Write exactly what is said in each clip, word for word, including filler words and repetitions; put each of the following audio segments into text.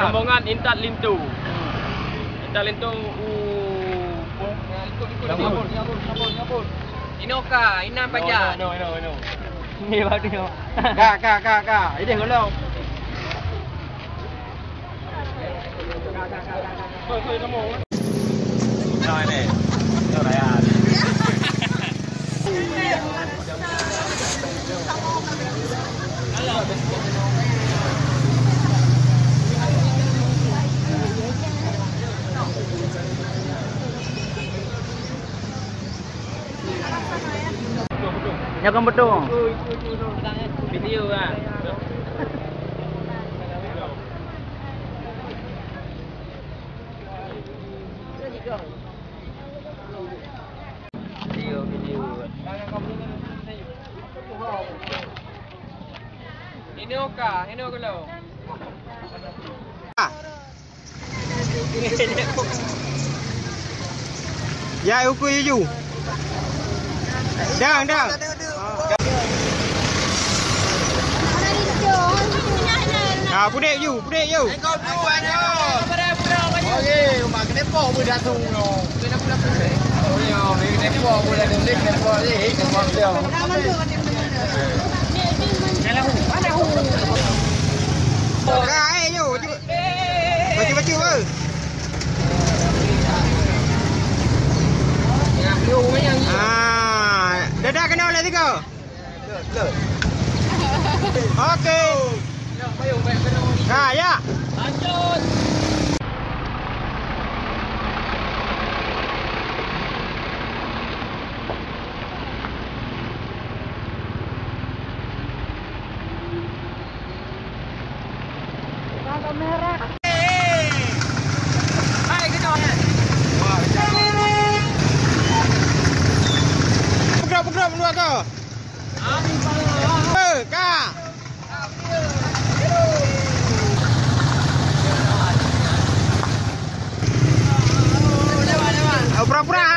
Rombongan Intat Linto. Intat Linto u Inoka, inan pajan. Ni baru tengok. Ka, ka, ka, ka. Ideh golom. Nyoe kan beutôi. Video lah. Video, video. Inoka, inoka lo. Ya, uku iju. Dang, dang. Ah, pudek yu, pudek yu. Oke, umat kena pok pun dah tu. Oh, ya, kena pok pun dah tu, kena pok je, kena pok dia. Ka, eh, yu, baca-baca apa? Ah, dadah kena oleh tiga. Oke. Ha, ya. Peugrab, peugrab, luar kau. Eh, ka. Oh, pura-pura.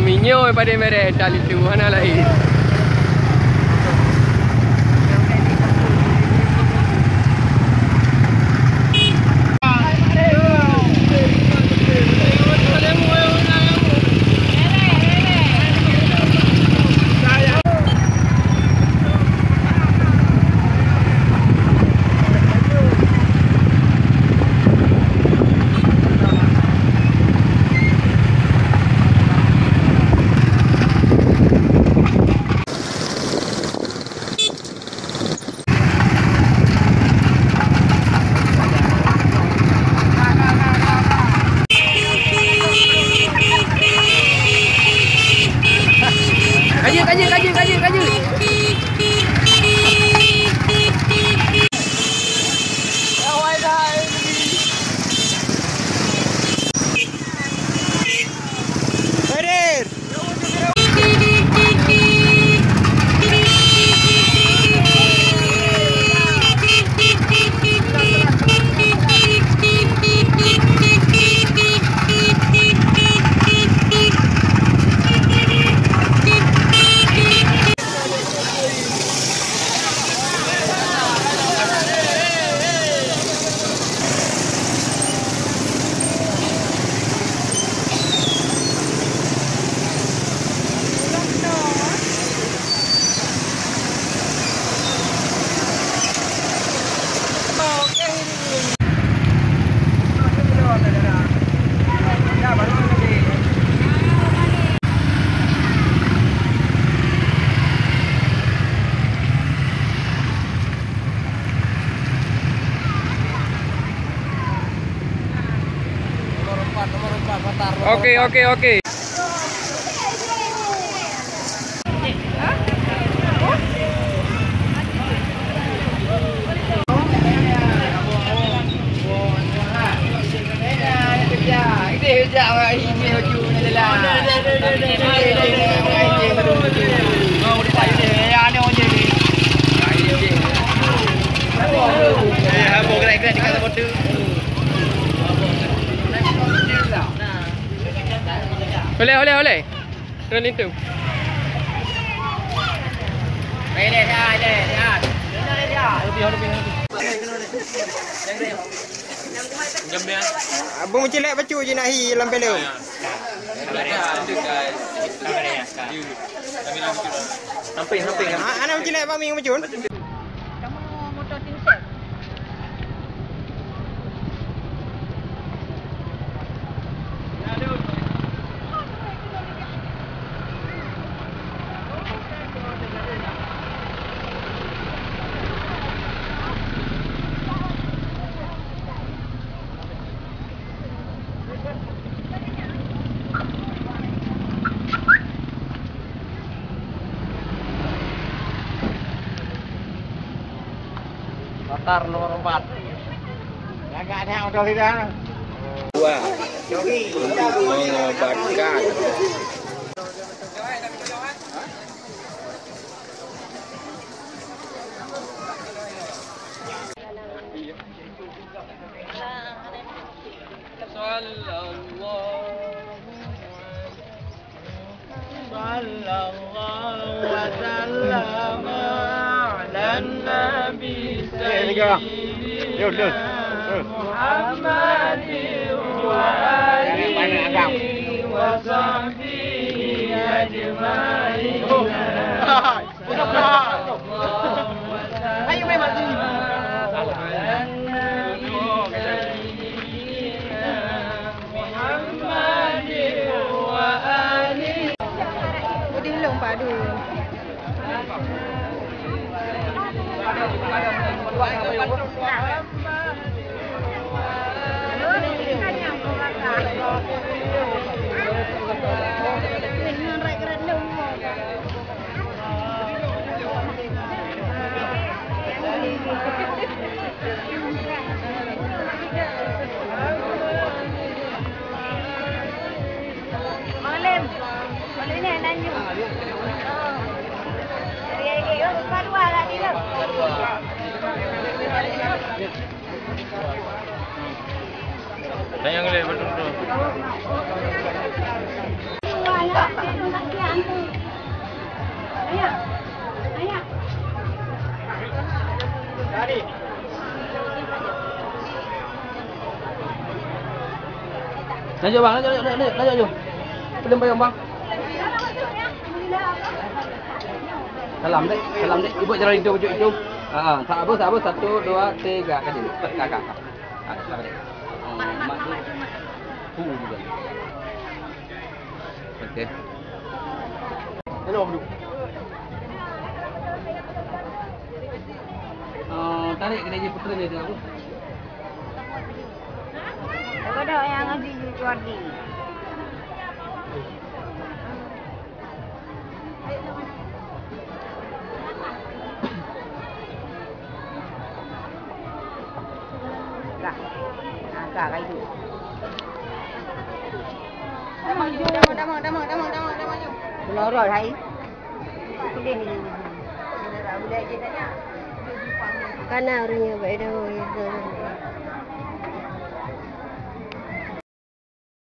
Meunyoe padé merek, tak linto hana laén. Kajut, kajut, kajut, kajut, kajut. Hadir. Oke, oke, oke. Oleh, oleh, oleh. Turun itu. Abang meucilek bacut jih na hi lam peleuem. Samping, samping. Ah, ana meucilek Pak Ming bacut. Kamu motor tim sel? Motor nomor empat. Agak dah motor kita. Dua. Untuk mengobatkan. Sallallahu Sallallahu wasallam ala nabi sayyidina Muhammadin wa alihi wa sahbihi ajma'in. Ayo, memang sini. Udin lôn padu. Sayang le betul tu. Lanjut bang, lanjut, lanjut, lanjut, lanjut. Belum payung bang. Salam dek, salam dek. Ibu jalan itu, ibu itu. Ha, ha. Tak apa, tak apa. Satu, dua, tiga. Kali. Ka, ka, ka. Ha, sabar dek. Oh, mak tu. Hu juga. Okey. Hello, Abdul. Ah, tarik kena je putera dia tu. Kepada yang ngaji Juwardi. Ka. Ah, ka, ka itu. Damang, damang, damang, damang, damang, damang. Meunurot hai. Sedih ni. Kana ureueng nyoe baik dah.